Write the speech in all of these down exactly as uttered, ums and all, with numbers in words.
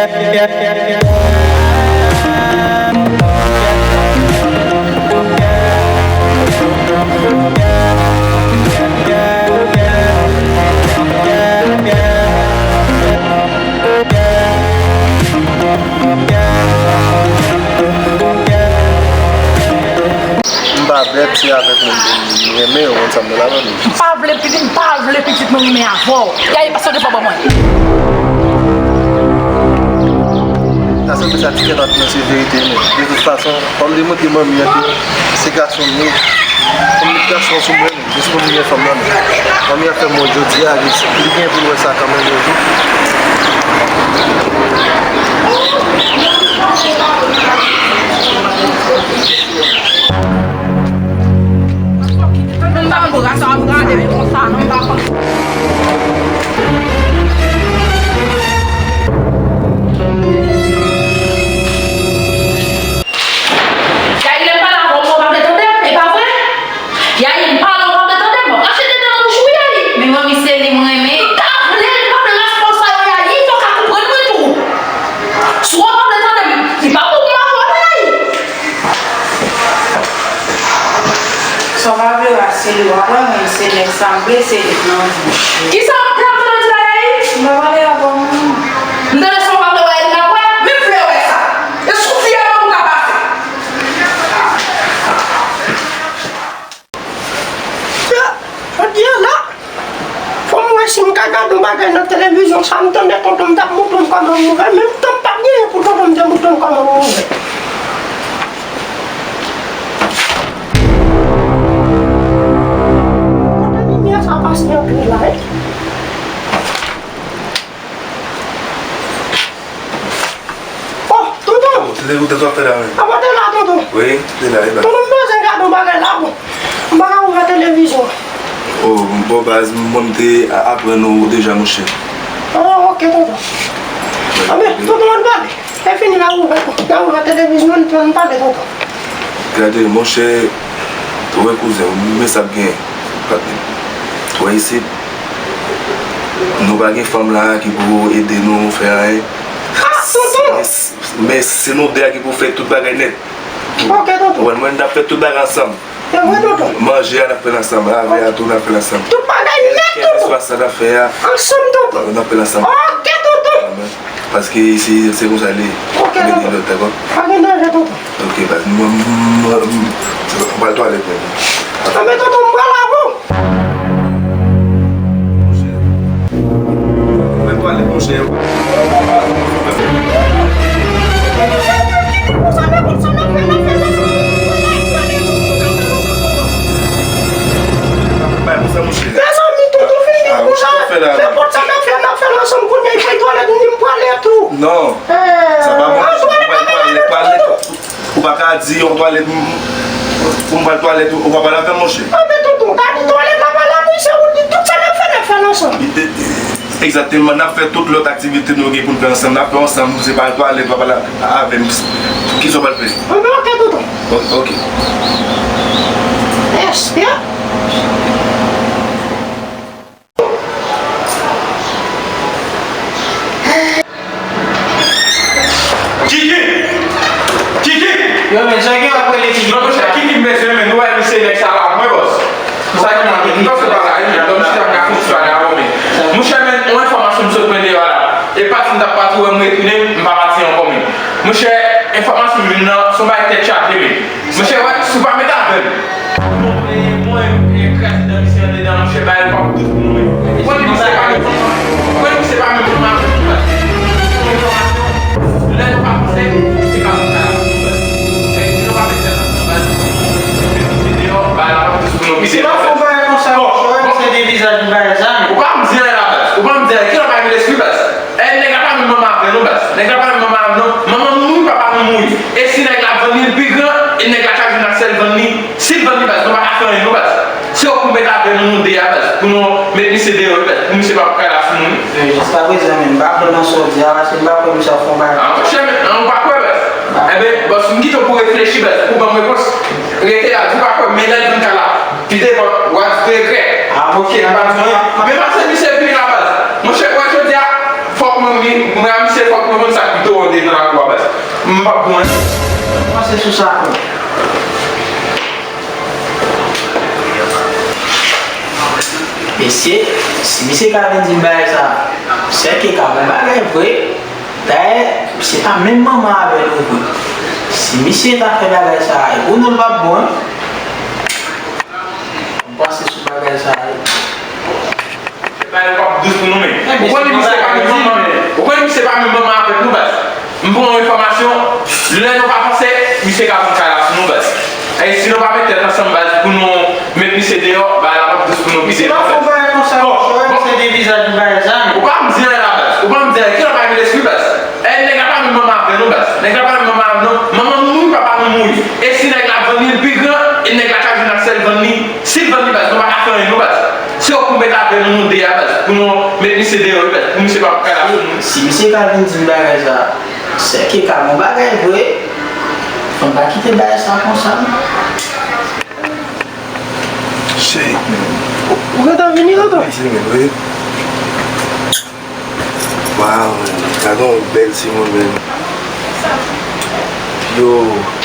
M pa vle pse avèk moun pou m renmen yo, konn sa m vle la, men. M pa vle pitit, m pa vle pitit mwen renmen avè w. Yayi, pase w devan ban mwen. Sa se sa ti kèt ap pran, se verite, men. De tout fason, fò m demontre manmi an ke se gason m ye. Fò m met gason sou mwen, men. Jis pou m gen fanm nan, men. Manmi an fè m wont jodi a, li, li gen pou l wè sa kanmenm yon jou. M pa konn bras sa ap gade m konsa, non, m pa konn. Yayi, lè m pale avè w, ou pa vle tande m, e pa vre? Yayi, m pale, ou pa vle tande m. Rache tete nan bouch ou, Yayi. Men manmi, se li m renmen. M ta vle, li pa vle responsab, Yayi, fò w ka konprann mwen tou. Si w pa vle tande m, li pa bon pou m avè w, Yayi. Sa w pa vle wè, se li w ap wè, mwen, se nèg sa m vle, se li k nan vi m. Kisa w ap tande nan di la, Yayi? M pa pale avè w, non. M tande sa w pa vle wè, Yayi, m ap wè, men m vle wè sa. E sou fi a menm ou ka pase. Jodi a la, fò m wè si m ka gade yon bagay nan televizyon sa, m tande tonton m t ap montre m kòman m ouvè, menm tan m pa t genyen pou tonton m te montre m kòman m ouvè. Kote limyè sa pase antre la, e? Oh, tonton! Oh, se te ou te ap fè la menm? Apa te la, tonton? Wi, te la, e la. Tonton, m bezwen gade yon bagay la, bon. M pa ka ouvè televizyon. Oh, bon, baz, mwen m te a-, aprann ou deja, monchè. Oh, ok, tonton. Anben, tonton, ann pale. E fini, n a ouvè, n a ouvè televizyon, ann, ann pale, tonton. Gade, monchè, wè kouzen, men sa k genyen. Wè isit, nou pa gen fanm la ki pou ede nou fè anyen. Ah, tonton! Men, men se nou de a ki pou fè tout bagay nèt. Ok, tonton. Ou konprann? Mwen, n ap fè tout bagay ansanm. Se vre, tonton. Manje a, n ap fè l ansanm. Lave a tou, n ap fè l ansanm. Tout bagay nèt, tonton. Kèlkeswa sa n ap fè a, ansanm, tonton, n ap fè l ansanm. Ok, tonton. Paske se, se konsa li ye. Ok, tonton. Pa gen danje, tonton. Ok, baz. Mwen, mwen, mwen, mwen pral twalèt, mwen. Anben, tonton, m pral avè w. Mwen twalèt, monchè. Bay pou sa, monchè. Mezanmi, tonton, fini pou sa. Nenpòt sa n ap fè, n ap fè l ansanm kounye a, fè twalèt, m di m pral tou. Non. Sa pa bon, monchè. Ou pa twalèt, twalèt. Ou pa ka di yon twalèt, m, pou m pral twalèt, ou pa pale avè m, monchè. Anben, tonton, ta di twalèt la pa la, monchè, ou di tout sa n ap fè, n ap fè l ansanm. Egzakteman, n ap fè tout lòt aktivite nou gen pou n fè ansanm, n ap fè ansanm, se pa twalèt, ou pa pale avè m. Kisa w pral fè? Anben, ok, tonton. O-, ok. Èske Kiki! Kiki! Yo, men, Djagger ap rele Kiki. Non, monchè, Kiki m bezwen, men nou wè misye nèg sa la, mwen, bòs. Sa ki nan Kiki, bòs, se pa la, men, donk, misye ap ka fout swa la, men. Monchè, men, yon enfòmasyon m sot pran deyò la. E pati m t ap pati, wè m retounen, m pa pati ankò, men. Monchè, enfòmasyon m vin nan, se yon bagay tèt chaje, men. Monchè, wè, si w pa met avè m. Mwen, mwen, mwen kraze dan misye andedan, monchè, bagay pa dous pou nou, men. Mwen, misye pa menm, mwen, misye pa menm, mwen, mwen, lè nou pa konsèy, se pa pou sa. Èk, si nou pa met tèt ansanm, baz, met misye deyò, bagay la pa dous pou nou. Misye pa fè yon bagay konsa, monchè, misye de vizaj, yon bagay sa, men. Ou pa m di anyen la, baz. Ou pa m di anyen. Ki lòt bagay ki lespri, baz? E nèg la pa menm manman avè nou, baz. Nèg la pa menm manman avè nou. Manman nou mouri, papa nou mouri. E si nèg la vann li, l pi gran, e nèg la ka jwenn aksè, l vann li. Si l vann li, baz, nou pa ka fè anyen, non, baz. Se yo pou met avè nou, nou de a, baz, pou nou met misye deyò, wi, baz, pou misye pa kay la sou nou, wi. Men jiskaprezan, men, m pa kwè nan sa w di a, paske m pa kwè misye ap fè yon bagay. A, monchè, men, an, ou pa kwè, baz? Enben, bòs, m kite w pou w reflechi, baz, pou w ban m repons. Rete la, di w pa kwè, men lè l vin kay la, pi devan, w a di regrè. A, ok, m pa di anyen. Men paske misye vini la, baz. Monchè, wè, jodi a, fòk mwen, mwen a misye, fòk mwen konn sa k pi Sou sa tou. Mesye, si misye ka vin di m bagay sa, se ke ka bon bagay vre. Dayè, se pa menm manman avè l ou vre. Si misye ta fè bagay sa, e pou nou l p ap bon, wi. M panse sou bagay sa, wi. Bagay yo p ap dous pou nou, men. Ou konnen misye pa menm manman, men. Ou konnen misye pa menm manman avèk nou, baz. M pran yon enfòmasyon, lè nou pa panse, misye ka pran kay la sou nou, baz. E si nou pa met tèt ansanm, baz, pou nou met misye deyò, bagay la p ap dous pou nou pito. Misye pa fè bagay konsa, monchè, se de vizaj bagay sa, men. Ou pa m di anyen la, baz. Ou pa m di anyen. Ki lè pa gen lespri, baz? E nèg la pa menm manman avè nou, baz. Nèg la pa menm manman avè nou. Manman nou mouri, papa nou mouri. E si nèg la vann li, l pi gran, e nèg la ka jwenn aksè, l vann li. Si l vann li, baz, nou pa ka fè anyen, non, baz. Se yo pou met avè nou, nou de a, baz, pou nou met misye deyò, wi, baz, pou misye pa pran kay la sou nou. Si misye ka vin di m bagay sa, se ke ka bon bagay vre. Fò n pa kite bagay sa konsa, non. Cheri. Ou gentan vini, tonton? Vini, men, wi. Waw, men, gade yon bèl timoun, men. Yo,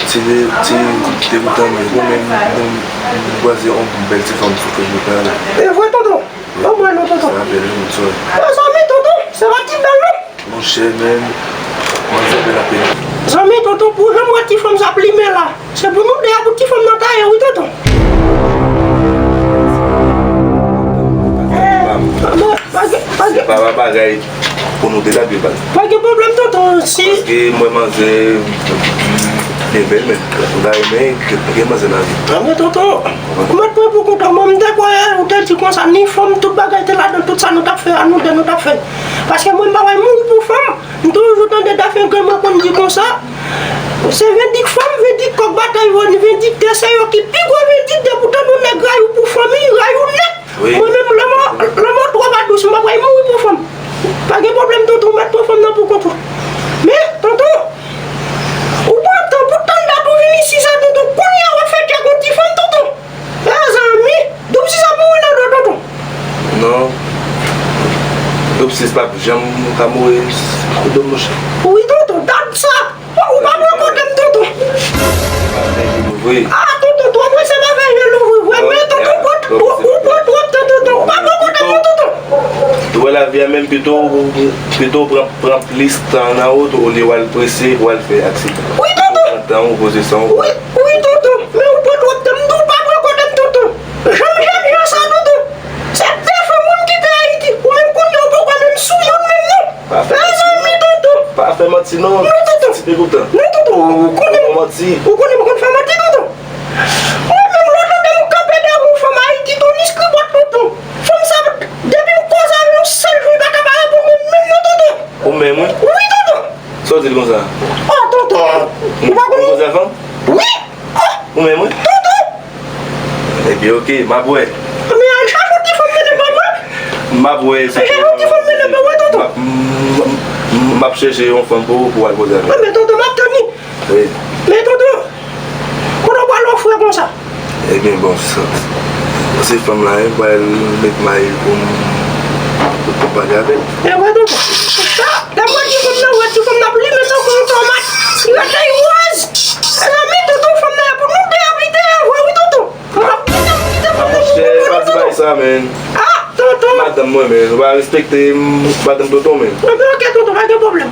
ti de, ti degoutan, men. Bon, men, m, m kwaze yon bèl ti fanm sou Facebook la. E vre, tonton? Ban mwen non, tonton. Sa bèl, wi, m sòy. Mezanmi, tonton, se pa ti bèl, non. Monchè, men, manzè bèl anpil. Zanmi, tonton, pou jan m wè ti fanm sa plimen la, se pou nou de a pou ti fanm nan taye, wi, tonton. Eh, pa gen, pa gen. Se pa bagay pou nou de la, baz. Pa gen pwoblèm, tonton, si. Paske mwen manzè byen bèl, men. Mwen ta renmen gen manzè nan vi. Anben, tonton, ou mèt pran pou kont ou, mwen, m te kwè ou te di konsa, ni fanm, tout bagay te ladan, tout sa nou t ap fè a, nou de nou t ap fè. Paske mwen, m pa wè mouri pou fanm. M toujou tande Dafen granmoun konn di konsa, se vendik fanm, vendik kòk batay, vendik tè, se yo ki pi gwo vendik, depi w tande yon nèg rayi w pou fanmi, rayi w nèt. Wi. Mwen menm, lanmò, lanmò twò pa dous, m pa pral mouri pou fanm. Pa gen pwoblèm, tonton, mèt pran fanm nan pou kont ou. Men, tonton, ou pran tan pou tann dat ou vin isit sa, tonton, kounye a w ap fè kè kont ti fanm, tonton. Mezanmi, doub sis ap mouri nan do, tonton. Non. Doub sis p ap janm ka mouri sou do m, monchè. Wi, tonton, dat sa. Ou pa pran kote m, tonton. Wi. Ah, tonton, twò prese pa fè je louvri vre. Men, tonton, ou pran, ou, ou pran twòp tan, tonton. Ou pa pran kote m, non, tonton. Ou wè lavi a menm, pito, pito w pran, pran plis tan nan wout olye w al prese pou w al fè aksidan. Wi, tonton. Pran tan w, poze san w. Wi, wi, tonton. Men ou pran twòp tan. M di w pa pran kote m, tonton. Jan m jèn jan sa, tonton. Se defo moun kite Ayiti. Ou menm kounye a ou poko menm sou youn menm non. Pa fè manti, non. Mezanmi, tonton. Pa fè manti, non. Non, tonton. Ti degoutan. Non, tonton. Ou konnen m. Manti. Ou konnen m konn fè manti, tonton. Mwen menm, lè w tande m kanpe dèyè yon fanm Ayiti, tonton, ni skripòt, tonton. Fanm sa, depi m koze avè l yon sèl jou, li pa ka pa reponn mwen menm non, tonton. Ou menm, wi? Wi, tonton. Sa w di l konsa? Oh, tonton. Ou pa konnen? Ou koze avè fanm? Wi. Oh. Ou menm, wi? Tonton. Ebyen, oke, m ap wè. Men al chache yon ti fanm mennen ban mwen. M ap wè, se chache yon ti fanm mennen ban mwen, tonton. M ap, m, m, m ap chèche yon fanm pou, pou w al koze avè l. Anben, tonton, m ap tann li. Wi. Men, tonton, kote w pral wè frè konsa? Ebyen, bon, se, se fanm la, wi, m pral met may pou m, pou m pale avè l. E vre, tonton. Sa, lè m wè ti fanm nan, wè ti fanm nan ap limen tankou yon tomat. Li rete wòz. Mezanmi, tonton, fanm nan, pou nou de a, li te vre, wi, tonton. Mwen p ap kite, m kite fanm nan pou kont mwen, tonton. Monchè, pa di bagay sa, men. Ah, tonton. Madanm mwen, men. Ou pa respekte m, madanm tonton, men. Ebyen, oke, tonton, pa gen pwoblèm.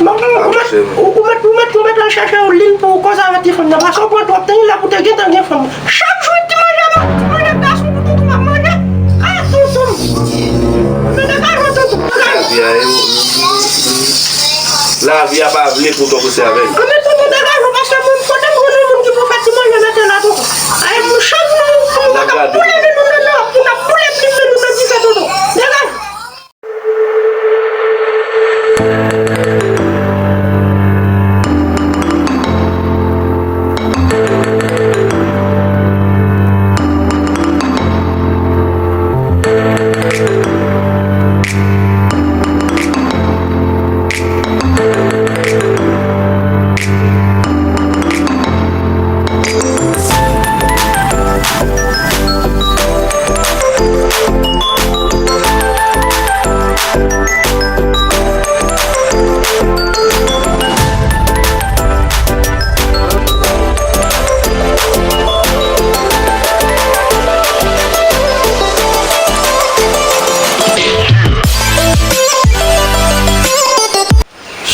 Bon, ou, ou mèt, ou mèt, ou mèt al chèche yon liy pou w koze avèk ti fanm nan, paske w pran twòp tan, li la pou te gentan gen fanm. Chak jou, ti manje, manje gason pou tonton ap manje. Ah, tonton. Men degaj ou, tonton, degaj ou. Lavi a, lavi a pa vle pou w twò prese avè l. Anben, tonton, degaj ou, paske mwen, kote m konnen moun ki pou fè ti manje mete la, tonton. Ay, m chak jou, m pa ka boule men nou nan, nan, pou n ap boule plim men nou nan dife, tonton. Degaj ou.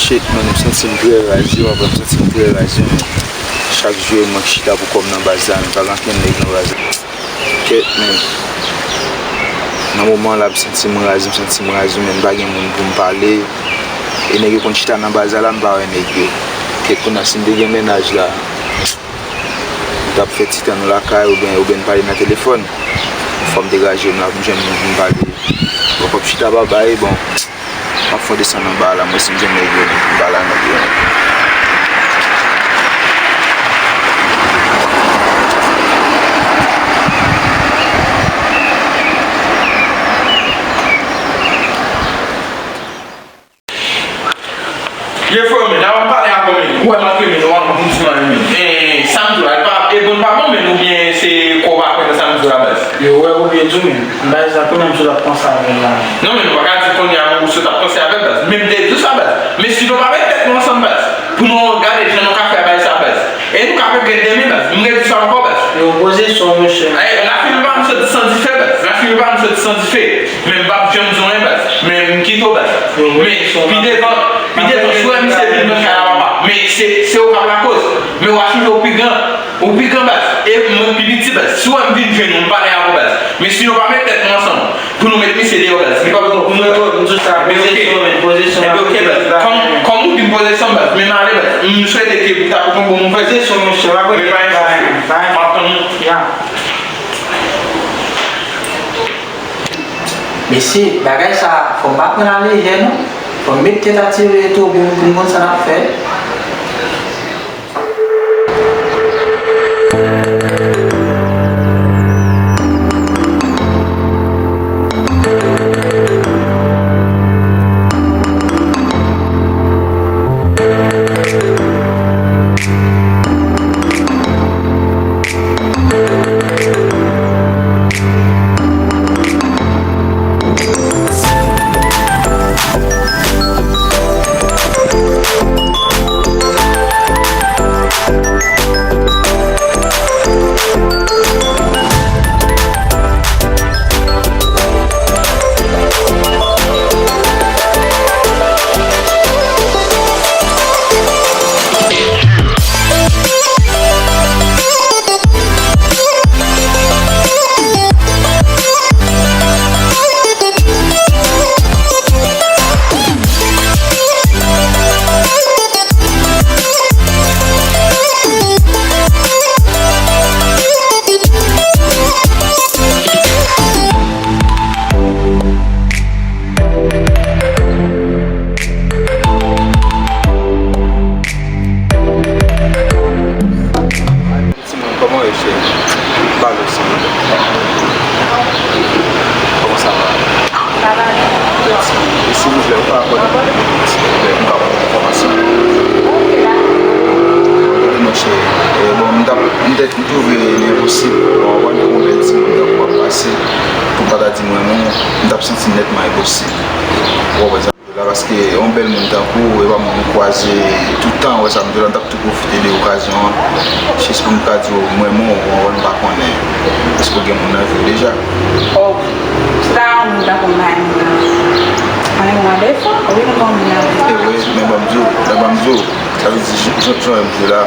Shit, man, m santi m trè raze, w konprann, m santi m trè raze, men chak jou e mwen k chita pou kò m nan baz la, men pa gen ankenn nèg nan baz la. Kèt, men nan moman la, m santi m raze, m santi m raze, men m pa gen moun pou m pale. E nèg yo konn chita nan baz la, la, m pa wè nèg yo. Kèt, kounye a, si m te gen mennaj la, m t ap fè ti tan nou lakay, oubyen, oubyen n pale nan telefòn. Fò m degaje m la pou m jwenn moun pou m pale. Bon, kòm chita babay, bon, m ap fè desann anba la, mwen si m jwenn nèg yo, m pale a nèg yo. Ye frè, men, la w ap pale avè w, men, ou wè m ap renmen w, w ap konn ti mari, men. E, sa m di w la, e pa, e bon pa bon, men, oubyen se kò w pa kwè nan sa m di w la, baz? Yo, wè, ou byen di w, men. Baz la, kounye a m sot ap panse avè l la. Non, men, nou pa ka di kounye a, ou sot ap panse avè l, baz. Men m te di w sa, baz. Men si nou pa met tèt nou ansanm, baz, pou nou gade jan nou ka fè bagay sa, baz. E nou ka regrèt demen, baz. M redi sa ankò, baz. Yo, pozisyon, mesye. E, lafimen pa m soti san dife, baz. Lafimen pa m soti san dife. Men m p ap janm di w anyen, baz. Men m kite w, baz. Men pi devan, pi devan, si w wè misye vin nan kay la, papa, men se, se ou k ap lakoz. Men w a chanje, ou pi gran. Ou pi gran, baz. E mwen pi piti, baz. Si w wè m vin jwenn ou, m pale avè w, baz. Men si nou pa met tèt nou ansanm pou nou met misye deyò, baz, li p ap bon pou nou, baz. Ebyen, oke. Ebyen, oke, baz. Kòm, kòm ou di m pozisyon, baz, men m ale, baz. M swete ke ou ta pou konprann mwen, baz. Men pa gen chans. M ap tann ou. Mesye, bagay sa, fò m pa pran l alejè, non. Fò m met tèt atire tou, oubyen pou m konn sa n ap fè. Timoun, kòman w ye, cheri? Pale, silvouplè. Kòman sa va? Sa va byen. Mèsi. E silvouplè, ou ka akòde m yon minit, silvouplè, m ka ba w enfòmasyon. Oke, dakò. Tande non, cheri. E, bon, m t ap, m te, m twouve li enposib, bon, w ap wè yon bèl timoun tankou w ap pase, pou w pa ta di m renmen w, m t ap santi nètman enposib. Ou konprann sa? La, paske yon bèl moun tankou w, e pa moun ou kwaze tout tan, ou wè sa m di w la, m t ap tou pwofite de okazyon an, jis pou m ka di w, m renmen w, ou konprann, m pa konnen èske w gen moun nan vi w deja. Oh, si ta yon moun tankou m pa gen moun nan vi m, mwen renmen w an defo, wi, m gen yon moun nan vi m. E vre, men ban m di w, men ban m di w, sa vle di, jan, jan, jan m di w la,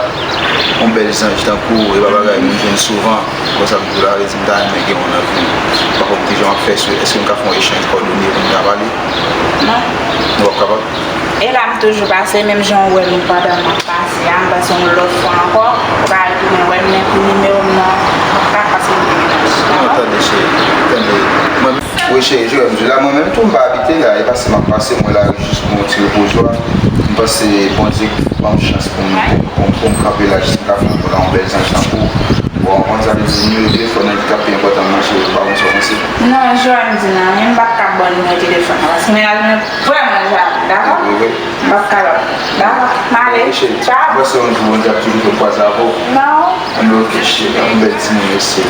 yon bèl zanj tankou w, e pa bagay moun jwenn souvan. Bon, sa m di w la, vle di m ta renmen gen yon nan vi m. Pa konn kijan w ap fè, èske n ka fè yon echanj kòdone pou n ka pale? Non. Nou p ap kapab? E la m toujou pase, menm jan w wè m pandan m ap pase a, m pase yon lòt fwa ankò, ou ka retounen wè m, men pou nimewo m nan, m p ap ka pase m te gen nan chita. Non, tande, cheri, tande. Mwen, wi, cheri, jan m di w la, mwen menm tou, m pa abite la, e pase m ap pase, mwen la, jis pou yon ti repozwa. M panse Bondye ban m chans pou m, pou m, pou m kanpe la, jis m ka fè yon moun la, yon bèl zanj tankou w. Bon, konn sa vle di, nimewo telefòn nan ki t ap pi enpòtan nan, cheri, ou pa konn sa w panse? Non, jwenn di nan, men m p ap ka ban w nimewo telefòn nan, paske mennaj mwen vrèman jalou, dakò? Wi, wi. M p ap ka ban w, dakò? M ale. Ok, cheri. Tchaw. Mwen se yon jou Bondye ap toujou fè m kwaze avè w. Non. Anben, ok, cheri, yon bèl timoun, mesye.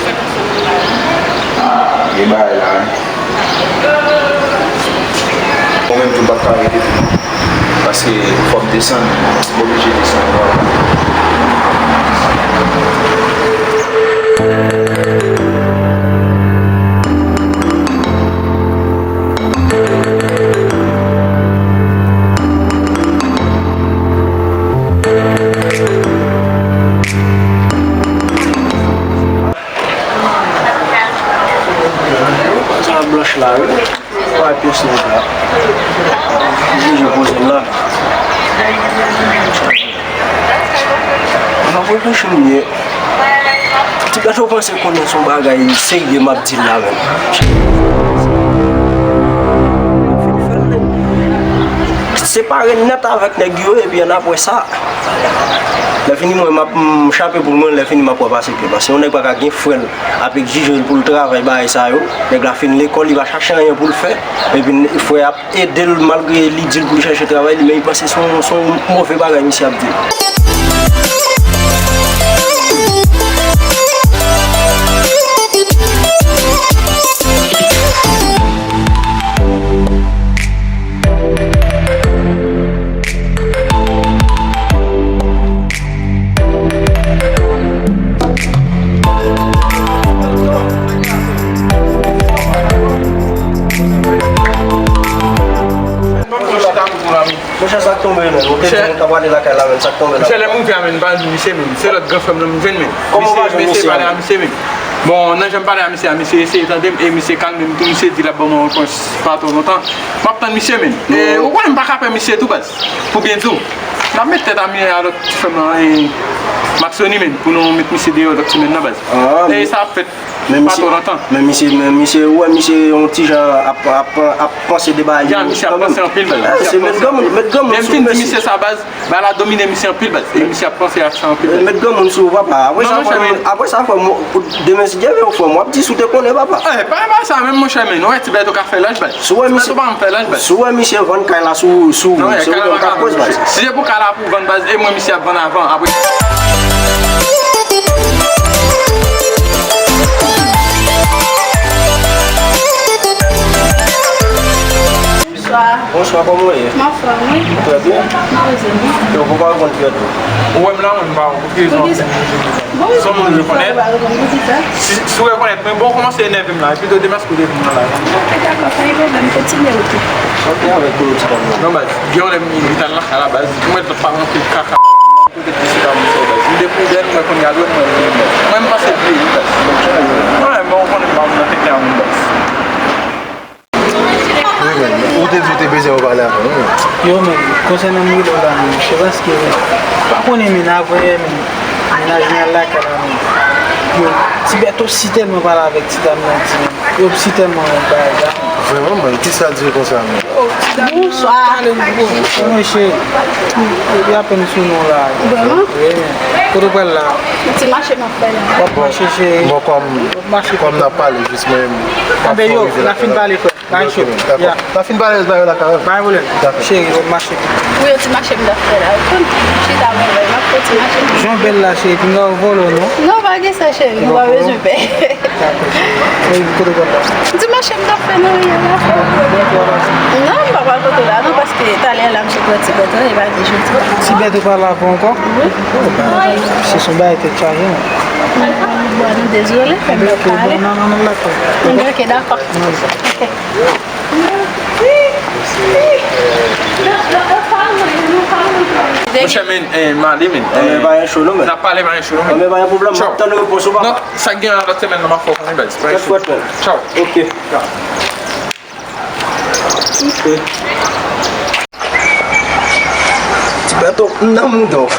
Ah, gen bagay la, wi. Mwen menm tou, m p ap ka rete tou non. Paske fò m desann, m oblije desann. Blanch la, wi. Pa pyès nèg la. Jije poze m la. Mwen ap reflechi m ye. Ti Bèto panse konnen se yon bagay serye m ap di l la menm. Separe nèt avèk nèg yo, epi annapre sa, lè fini mwen m ap, m, chape poul mwen, lè fini m ap wè pase pye. Paske yon nèg pa ka gen frè l ap egzije l pou l travay bagay sa yo. Nèg la fin lekòl, li pa chache anyen pou l fè. Epi frè a ap ede l malgre li di l pou l chèche travay li, men li panse se yon, se yon move bagay misye ap di. Monchè, sa k tonbe menm? Ou te di nou ta prale lakay la menm, sa k tonbe la? Monchè, lè m rive a menm, m pa jwenn misye menm. Se lòt gran frè m nan m jwenn menm. Kòman w pa jwenn misye a menm? Bon, nan jan m pale a misye a, misye eseye tande m, e misye kalme m tou, misye di l ap ban mwen yon repons pa twò lontan. M ap tann misye menm. E ou konnen m pa ka pè misye tou baz. Pou byen di w, n ap met tèt a mwen a lòt ti frè m nan, e, Maxoni menm, pou nou met misye deyò lòt semèn nan baz. E sa ap fèt. Men misye, men misye, men misye, ou wè misye yon ti jan ap, ap, ap panse de bagay. Ya, misye ap panse anpil baz. Misye ap panse anpil. Lè m fin di misye sa baz, bagay la domine misye anpil baz. E misye ap panse ak sa anpil baz. Met granmoun sou ou papa. Apre sa frè m, apre sa frè m, demen si Dye vle frè m, w ap di si w te konnen papa. E pa, pa sa menm monchè men, nou wè Ti Bèto ka fè laj baz. Si w wè misye, si w wè misye vann kay la sou, sou ou, se ou menm k ap koz baz. Si se pou kay la pou vann baz, e mwen misye ap vann avan, apre. Bonswa. Bonswa, kòman w ye? M anfòm, wi. Trè byen. Mwen rete byen. Yo, pou pa reponn trè byen. Ou wè m la, mwen, m pa wè w. Pou ki rezon? Bon, se yon moun ou rekonèt. Si, si w rekonèt mwen, bon, w kòmanse enève m la. Epi tou demaske w te vin nan la. Ok, dakò, pa gen pwoblèm, kontinye wout ou. Ok, avèk ou, ti dam nan. Non, baz, gen yon lè m vin al nan kay la, baz, m wè lòt pa rantre kaka. Kote ti sou ta moun sa, baz. M dekouvè l, mwen konn gade mwen, mwen, mwen, mwen, m panse bliye, baz. Mwen, mwen, ou konnen m pa moun nan tenten a moun, baz. Wi, men, ou te di ou te bezwen yo pale avè w, wi. Yo, men, konsènan m rele w la, men, se paske, men, pa konnen, men, avè, men, mennaj mwen al lakay la, men. Yo, Ti Bèto si tèlman pale avèk ti dam nan, di, men, yo si tèlman bay la. Vrèman, men, kisa l di w konsa, men? Bonswa. Mwen, cheri. Depi apèn sou non la. Vrèman? Wi, men. Kote w pral la? Ti mache m ap fè la. W ap mache, cheri? Bon, kòm, kòm n ap pale jis, mwen, m ap fè yon rive lakay la. Anben yo, n a fin pale, frè. Bay cho. Ok, dakò. Ya. N a fin pale, bay yo lakay la. Bay pwoblèm. Dakò. Cheri, w ap mache. Wi, yon ti mache m t ap fè la. Konn chita mwen, m ap fè yon ti mache. Jan w bèl la, cheri, pinga w vòlò, non? Non, pa gen sa, cheri, m pa bezwen pè. Dakò, cheri. Epi kote w pral la? Ti mache m t ap fè nan ri a la. Non, m pa pral kote w la, non, paske talè a la, m sot wè Ti Bèto, e pa gen jodi. Ti Bèto pale avè w ankò? Wi. Oh, ben, se son bagay tèt chaje, non? Bon, nou dezole, fè m pale. Anben, ok, dakò. Anben, ok, dakò. Ok. Monchè, men, eh, m ale, men. Anben, pa gen cho, non, men. N ap pale, pa gen cho, non, men. Anben, pa gen pwoblèm, m ap tann repons ou, papa. Non, sa k gen lòt semèn nan, m ap fè w konnen, baz. Pa gen cho. Tchao. Ok. Ok. Ti Bèto, m nan mouda w.